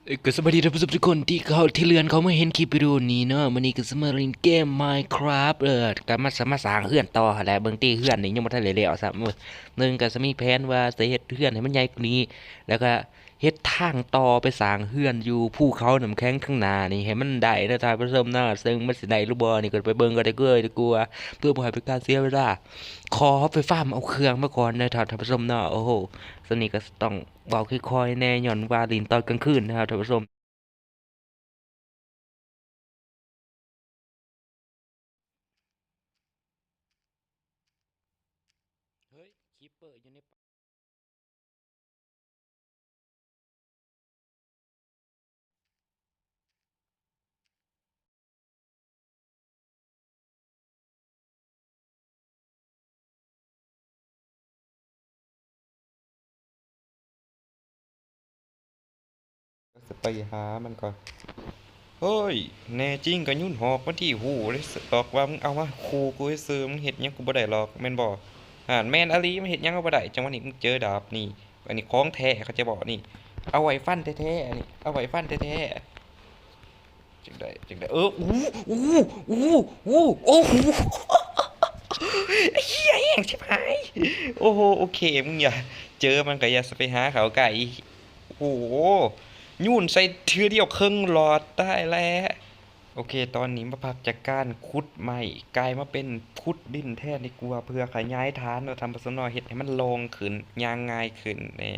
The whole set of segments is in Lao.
ເອີ ກໍສະບາຍດີທ່ານຜູ້ຊົມທຸກຄົນທີ່ເຂົ້າ ທີ່ເລື່ອນເຂົ້າມາເຫັນຄລິບວິດີໂອນີ້ເນາະ. ມື້ນີ້ກໍຊິມາຫຼິ້ນເກມ Minecraft ເອີ ກໍມາ ມາສ້າງເຮືອນຕໍ່ຫັ້ນແຫຼະ. ເບິ່ງຕິ ເຮືອນນີ້ຍັງບໍ່ທັນໄດ້ແລ້ວຊ້ຳ. ເອີ ໜຶ່ງກໍຊິມີແຜນວ່າຈະເຮັດເຮືອນໃຫ້ມັນໃຫຍ່ກວ່ານີ້ ແລ້ວກໍເຮັດທາງຕໍ່ໄປສ້າງເຮືອນຢູ່ພູເຂົານ້ຳແຂງທາງໜ້ານີ້ໃຫ້ມັນໄດ້ເນາະທ່ານຜູ້ຊົມເນາະ. ເຊິ່ງມັນຊິໄດ້ຫຼືບໍ່ນີ້ກໍໄປເບິ່ງກັນໄດ້ເລີຍດີກວ່າ ເພື່ອບໍ່ໃຫ້ເປັນການເສຍເວລາ. ຂໍໄປຟາມເອົາເຄື່ອງມາກ່ອນເດີທ່ານ ທ່ານຜູ້ຊົມເນາະ. ໂອ້ໂຫ ຊ່ວງນີ້ກໍຕ້ອງ ເວົ້າຄ່ອຍໆແດ່ ຍ້ອນວ່າຫຼິ້ນຕອນກາງຄືນນະຄັບທ່ານຜູ້ຊົມ. ເຮີ້ຍ ຄິບເປີຢູ່ໃນປ່າ. ຊິໄປຫາມັນກ່ອນ. ເຮີ້ຍ ແນ່ຈິງກໍໂຍນຫອກມາທີ່ຫູເລີຍດອກ ວ່າມຶງເອົາມາຂູ່ກູຊື່ໆ ມຶງເຮັດຫຍັງກູບໍ່ໄດ້ຫຼອກ ແມ່ນບໍ່? ຫັ້ນ ແມ່ນອີ່ຫຼີ ມັນເຮັດຫຍັງກໍບໍ່ໄດ້. ຈັງຫວະນີ້ມຶງເຈີດາບນີ້ ອັນນີ້ຂອງແທ້ ເຂົ້າໃຈບໍ່? ນີ້ ເອົາໄວ້ຟັນແທ້ໆ ນີ້ ເອົາໄວ້ຟັນແທ້ໆ. ຈັ່ງໃດ ຈັ່ງໃດ ເອີ ອູ ອູ ອູ ອູ ໂອ້ໂຫ ໄອ້ເຫຍ ແຮງຊິບຫາຍ. ໂອ້ໂຫ ໂອເຄ ມຶງຢ່າ ເຈີມັນກໍຢ່າຊິໄປຫາເຂົ້າໃກ້. ໂອ້ໂຫ ໂຍນໃສ່ເທື່ອດຽວເຄິ່ງຫຼອດ ຕາຍແລ້ວ. ໂອເຄ ຕອນນີ້ມາພັກຈາກການຂຸດໄມ້ ກາຍມາເປັນຂຸດດິນແທນດີກວ່າ ເພື່ອຂະຫຍາຍຖານເນາະທ່ານຜູ້ຊົມເນາະ ເຮັດໃຫ້ມັນໂລ່ງຂຶ້ນ ຍ່າງງ່າຍຂຶ້ນແດ່.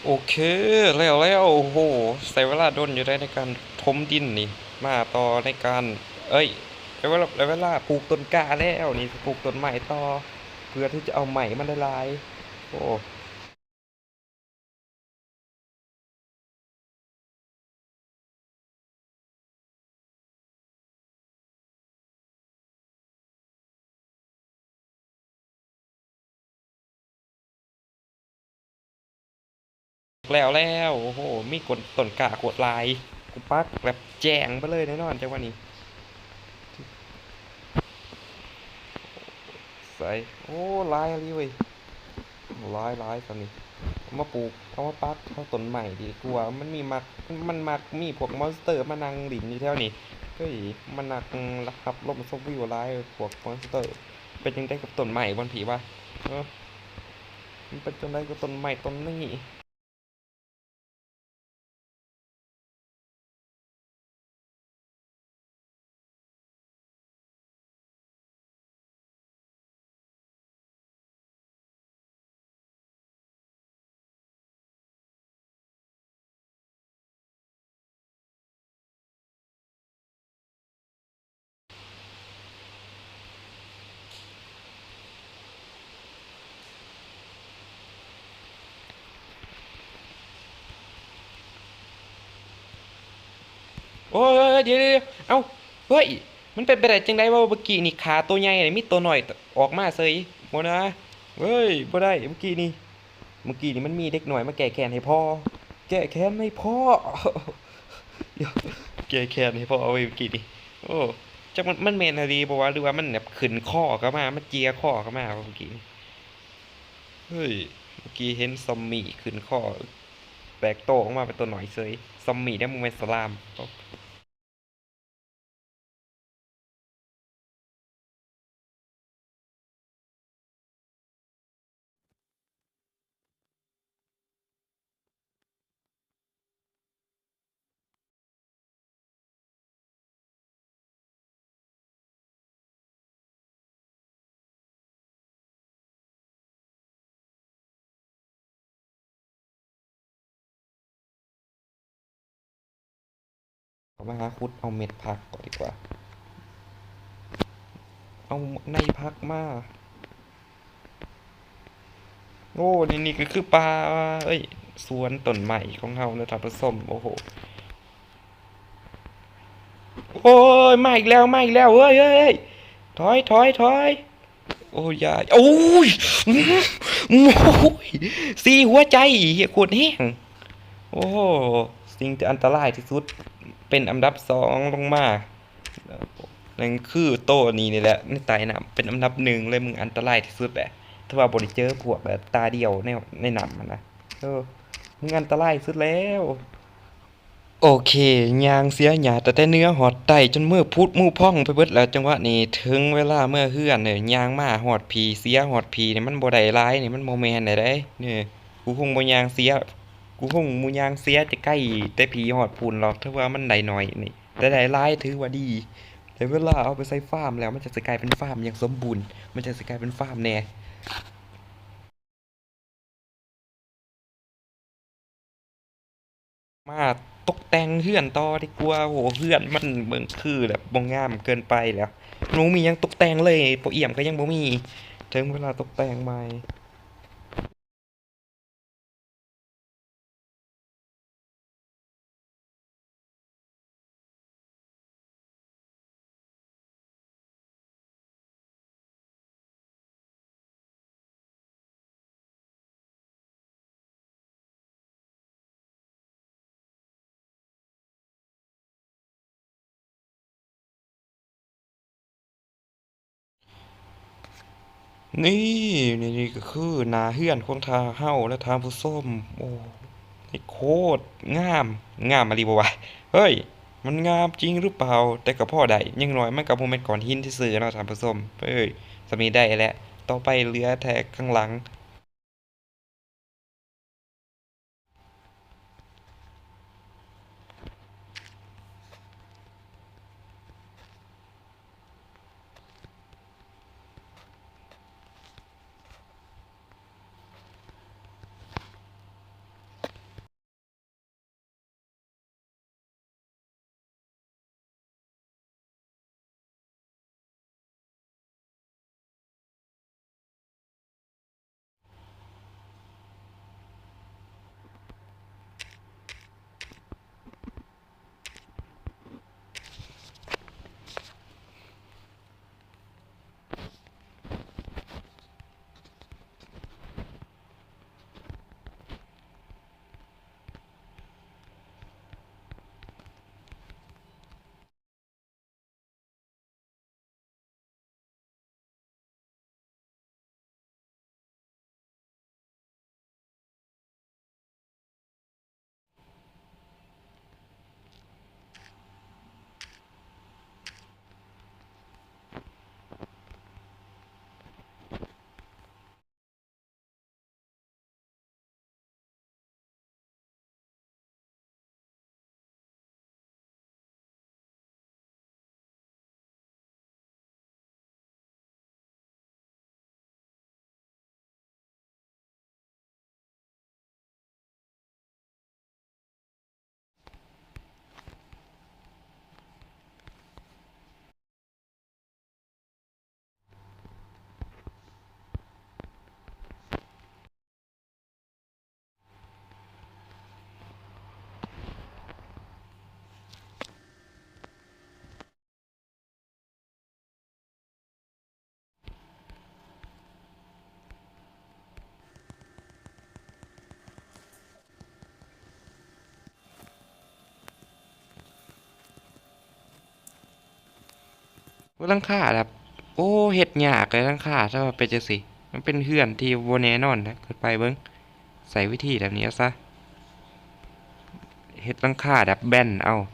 ໂອເຄ ແລ້ວ ແລ້ວ ໂອ້ໂຫ ໃຊ້ເວລາດົນຢູ່ໃດ໋ໃນການຖົມດິນນີ້. ມາຕໍ່ໃນການ ເອີຍ ໄດ້ເວລາ ໄດ້ເວລາປູກຕົ້ນກ້າແລ້ວນີ້ ປູກຕົ້ນໄມ້ຕໍ່ ເພື່ອທີ່ຈະເອົາໄມ້ມາໄດ້ຫຼາຍໆ. ໂອ້ ແລ້ວແລ້ວ ໂອ້ໂຫ ມີຕົ້ນກ້າໂຄດຫຼາຍ ກູປັກແບບແຈ້ງໄປເລີຍແນ່ນອນ ຈັງຫວະນີ້. ໃສ່ ໂອ້ ຫຼາຍອີ່ຫຼີເວີຍ ຫຼາຍໆ ຕອນນີ້ ເອົາມາປູກ ເອົາມາປັກເອົາຕົ້ນໄມ້ດີກວ່າ ມັນມີມັກ ມັນມັກມີພວກມອນສະເຕີມານັ່ງຫຼິ້ນຢູ່ແຖວນີ້. ເຮີ້ຍ ມັນມັກຮັບລົມຊົມວິວຫຼາຍ ພວກມອນສະເຕີ. ເປັນຈັ່ງໃດກັບຕົ້ນໄມ້ບ່ອນພີ້ວະ? ເອີ ມັນເປັນຈັ່ງໃດກັບຕົ້ນໄມ້ຕົ້ນນີ້? ໂອ້ຍ ດຽວໆ ເອົ້າ ເຮີ້ຍ ມັນເປັນໄປໄດ້ຈັ່ງໃດວະ? ເມື່ອກີ້ນີ້ຂາໂຕໃຫຍ່ ມີໂຕນ້ອຍອອກມາເສີຍ ບໍ່ນະ. ເຮີ້ຍ ບໍ່ໄດ້ ເມື່ອກີ້ນີ້ ເມື່ອກີ້ນີ້ມັນມີເດັກນ້ອຍມາແກ້ແຄ້ນໃຫ້ພໍ່ ແກ້ແຄ້ນໃຫ້ພໍ່ ແກ້ແຄ້ນໃຫ້ພໍ່ເວີຍ ເມື່ອກີ້ນີ້. ໂອ້ ຈັກມັນ ມັນແມ່ນອີ່ຫຼີບໍ່ວະ ຫຼືວ່າມັນແບບຂຶ້ນຄໍເຂົ້າມາ ມັນເຈຍຄໍເຂົ້າມາເມື່ອກີ້ນີ້? ເຮີ້ຍ ເມື່ອກີ້ເຫັນຊອມມີຂຶ້ນຄໍ ແຕກໂຕອອກມາເປັນໂຕນ້ອຍເສີຍ. ຊອມມີເດ້ ບໍ່ແມ່ນສະຫຼາມ. ເຂົ້າມາຫາຂຸດເອົາເມັດຜັກກ່ອນດີກວ່າ. ເອົາໃນຜັກມາ. ໂອ້ ນີ້ ນີ້ກໍຄືປ່າ ເອີຍ ສວນຕົ້ນໄມ້ຂອງເຮົາເນາະທ່ານຜູ້ຊົມ. ໂອ້ໂຫ ໂອ້ຍ ມາອີກແລ້ວ ມາອີກແລ້ວ ເອີຍ ເອີຍ ເອີຍ ຖອຍ ຖອຍ ຖອຍ. ໂອ້ຍ ຢ່າ ໂອ້ຍ ໂອ້ຍ ສີ່ຫົວໃຈ ເຮີ້ຍ ໂຄດແຮງ. ໂອ້ໂຫ ສິ່ງທີ່ອັນຕະລາຍທີ່ສຸດ ເປັນອັນດັບສອງລົງມາ ນັ້ນຄືໂຕນີ້ນີ້ແຫຼະ ໃນໃຕ້ນ້ຳ ເປັນອັນດັບໜຶ່ງເລີຍ ມຶງອັນຕະລາຍທີ່ສຸດແຫຼະ. ຖືວ່າບໍ່ໄດ້ເຈີພວກແບບຕາດຽວໃນ ໃນນ້ຳຫັ້ນນະ. ເອີ ມຶງອັນຕະລາຍສຸດແລ້ວ. ໂອເຄ ຍ່າງເສຍຫຍ້າຕັ້ງແຕ່ເໜືອຮອດໃຕ້ ຈົນມືຜຸດມືພອງໄປເບິດແລ້ວ. ຈັງຫວະນີ້ເຖິງເວລາເມືອເຮືອນເດີ. ຍ່າງມາຮອດພີ້ ເສຍຮອດພີ້ນີ້ ມັນບໍ່ໄດ້ຫຼາຍນີ້ ມັນບໍ່ແມ່ນໄດ້ເດ້. ນີ້ ກູຄົງບໍ່ຍ່າງເສຍ ກູຄົງບໍ່ຍ່າງເສຍແຕ່ໄກ ແຕ່ພີ້ຮອດພຸ້ນຫຼອກ ຖືວ່າມັນໄດ້ໜ້ອຍນີ້ ແຕ່ໄດ້ຫຼາຍຖືວ່າດີ. ໄດ້ເວລາເອົາໄປໃສ່ຟາມແລ້ວ ມັນຈັ່ງຊິກາຍເປັນຟາມຢ່າງສົມບູນ ມັນຈັ່ງຊິກາຍເປັນຟາມແດ່. ມາຕົກແຕ່ງເຮືອນຕໍ່ດີກວ່າ. ໂອ້ ເຮືອນມັນເບິ່ງຄືແບບບໍ່ງາມເກີນໄປແລ້ວ ມັນບໍ່ມີຫຍັງຕົກແຕ່ງເລີຍ. ພໍ່ອ້ຽມກໍຍັງບໍ່ມີ ເຖິງເວລາຕົກແຕ່ງໃໝ່. ນີ້ ນີ້ ນີ້ກໍຄືໜ້າເຮືອນຂອງທ່ານເຮົາ ແລະ ທ່ານຜູ້ຊົມ. ໂອ້ ນີ້ໂຄດງາມ ງາມອີ່ຫຼີບໍ່ວະ? ເຮີ້ຍ ມັນງາມຈິງຫຼືເປົ່າ? ແຕ່ກໍພໍໄດ້ ຢ່າງໜ້ອຍມັນກໍບໍ່ແມ່ນກ້ອນຫີນຊື່ໆເນາະທ່ານຜູ້ຊົມ. ເຮີ້ຍ ສ່ຳນີ້ໄດ້ແຫຼະ ຕໍ່ໄປເຫຼືອແຕ່ຂ້າງຫຼັງ. ໂອ້ ຫຼັງຄາແບບ ໂອ້ ເຮັດຍາກເລີຍຫຼັງຄາ ຖ້າວ່າເປັນຈັ່ງຊີ້ ມັນເປັນເຮືອນທີ່ບໍ່ແນ່ນອນນະ ເກີນໄປເບິ່ງ. ໃຊ້ວິທີແບບນີ້ເອົາຊະ ເຮັດຫຼັງຄາແບບແບນເອົາ. ເ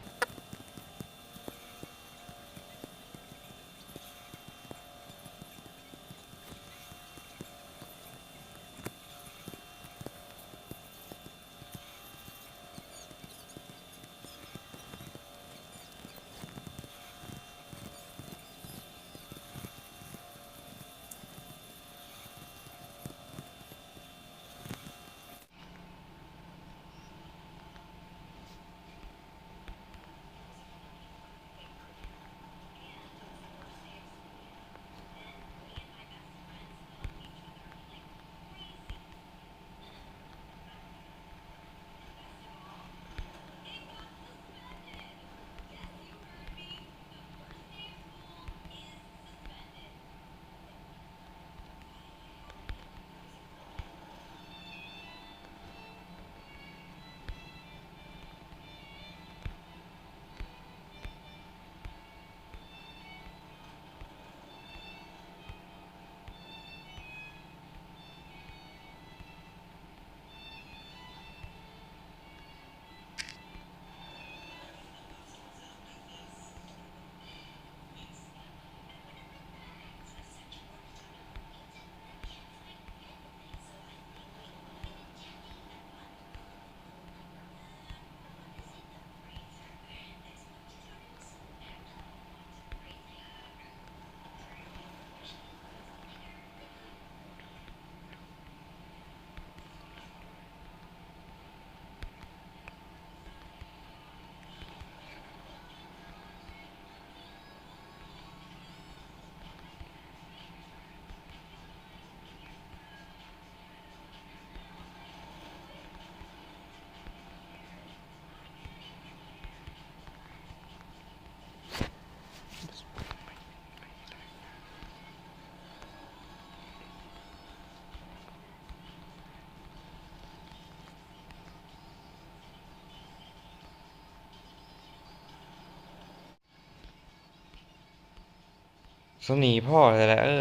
ສ່ຳນີ້ພໍແລ້ວແຫຼະ ເອີ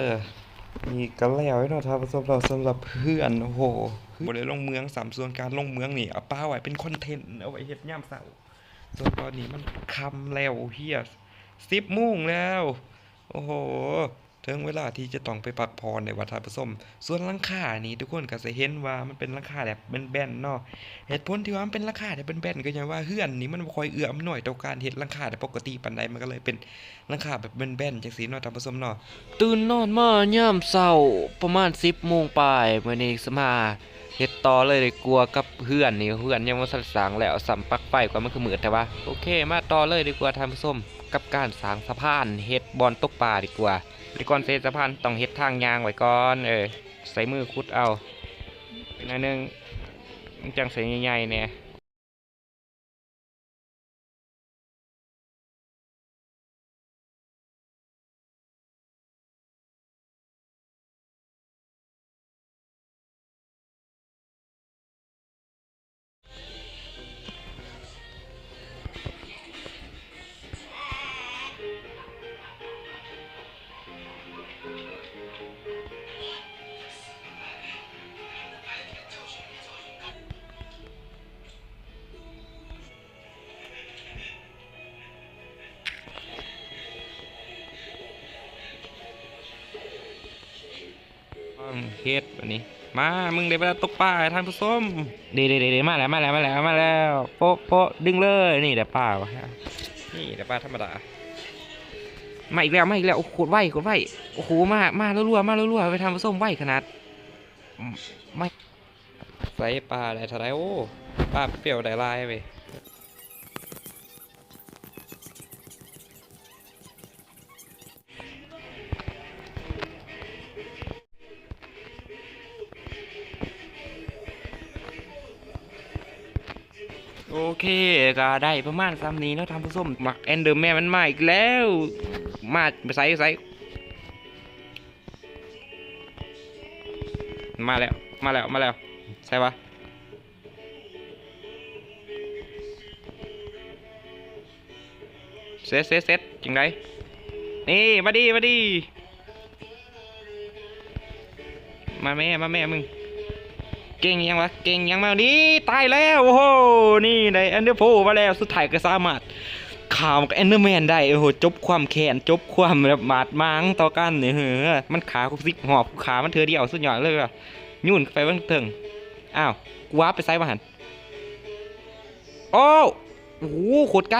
ນີ້ກໍແລ້ວເນາະທ່ານຜູ້ຊົມເນາະ ສຳລັບເຮືອນ. ໂອ້ໂຫ ບໍ່ໄດ້ລົງເມືອງຊ້ຳ ສ່ວນການລົງເມືອງນີ້ເອົາປະໄວ້ເປັນຄອນເທັນ ເອົາໄວ້ເຮັດຍາມເຊົ້າ. ສ່ວນຕອນນີ້ມັນຄ່ຳແລ້ວເຮຍ ສິບໂມງແລ້ວ. ໂອ້ໂຫ ເຖິງເວລາທີ່ຈະຕ້ອງໄປພັກຜ່ອນແລ້ວວ່າທ່ານຜູ້ຊົມ. ສ່ວນຫຼັງຄານີ້ ທຸກຄົນກໍຈະເຫັນວ່າມັນເປັນຫຼັງຄາແບບແບນໆເນາະ. ເຫດຜົນທີ່ວ່າມັນເປັນຫຼັງຄາແບບແບນໆ ກໍຍ້ອນວ່າເຮືອນນີ້ມັນບໍ່ຄ່ອຍເອື້ອອຳນວຍຕໍ່ການເຮັດຫຼັງຄາແບບປົກກະຕິປານໃດ ມັນກໍເລີຍເປັນ ຫຼັງຄາແບບແບນໆ ຈັ່ງຊີ້ເນາະທ່ານຜູ້ຊົມເນາະ. ຕື່ນນອນມາຍາມເຊົ້າປະມານສິບໂມງປາຍ ມື້ນີ້ຊິມາເຮັດຕໍ່ເລີຍດີກວ່າກັບເຮືອນນີ້. ເຮືອນຍັງບໍ່ທັນສ້າງແລ້ວຊ້ຳ ປັກໄຟກ່ອນ ມັນຄືມືດແທ້ວະ. ໂອເຄ ມາຕໍ່ເລີຍດີກວ່າທ່ານຜູ້ຊົມ ກັບການສ້າງສະພານ ເຮັດບ່ອນຕົກປາດີກວ່າ. ແຕ່ກ່ອນຊິເຮັດສະພານຕ້ອງເຮັດທາງຍ່າງໄວ້ກ່ອນ ເອີ ໃຊ້ມືຂຸດເອົາໜ້ອຍໜຶ່ງ ມັນຈັ່ງຊິໃຫຍ່ໆແດ່. ເຮັດບາດນີ້ ມາ ມຶງໄດ້ເວລາຕົກປາແລ້ວທ່ານຜູ້ຊົມ. ເດ້ໆໆໆ ມາແລ້ວ ມາແລ້ວ ມາແລ້ວ ມາແລ້ວ ໂປະໆ ດຶງເລີຍ. ນີ້ແຫຼະປາວະ ນີ້ແຫຼະປາທຳມະດາ. ມາອີກແລ້ວ ມາອີກແລ້ວ. ໂອ້ ໂຄດໄວ ໂຄດໄວ. ໂອ້ໂຫ ມາ ມາລັວໆ ມາລັວໆ ເວີຍທ່ານຜູ້ຊົມ ໄວຂະໜາດ. ມາ ໃສ່ປາໄດ້ເທົ່າໃດ? ໂອ້ ປາເປັນແບບໄດ້ຫຼາຍເວີຍ. ໂອເຄ ກໍໄດ້ປະມານສ່ຳນີ້ເນາະທ່ານຜູ້ຊົມ. ບັກເອັນເດີແມນມັນມາອີກແລ້ວ. ມາ ໄປໃສ ໃສ? ມາແລ້ວ ມາແລ້ວ ມາແລ້ວ. ໃສວະ? ເສັດ ເສັດ ເສັດ ຈັ່ງໃດ? ນີ້ ມາດີ ມາດີ ມາແມ່ ມາແມ່ ມຶງ ເກັ່ງຫຍັງວະ ເກັ່ງຫຍັງມາ. ນີ້ ຕາຍແລ້ວ. ໂອ້ໂຫ ນີ້ ໄດ້ເອັນເດີໂພມາແລ້ວ. ສຸດທ້າຍກໍສາມາດຂ້າມກັບເອັນເດີແມນໄດ້. ໂອ້ໂຫ ຈົບຄວາມແຄ້ນ ຈົບຄວາມແບບບາດໝາງຕໍ່ກັນ. ເອີ ມັນຂ້າກູສິບຮອບ ຂ້າມັນເທື່ອດຽວ ສຸດຍອດເລີຍວ່າ. ໂຍນໄປເບິ່ງເທິງ. ອ້າວ ກູວາບໄປໃສວະຫັ້ນ? ໂອ້ ໂອ້ໂຫ ໂຄດໄກ.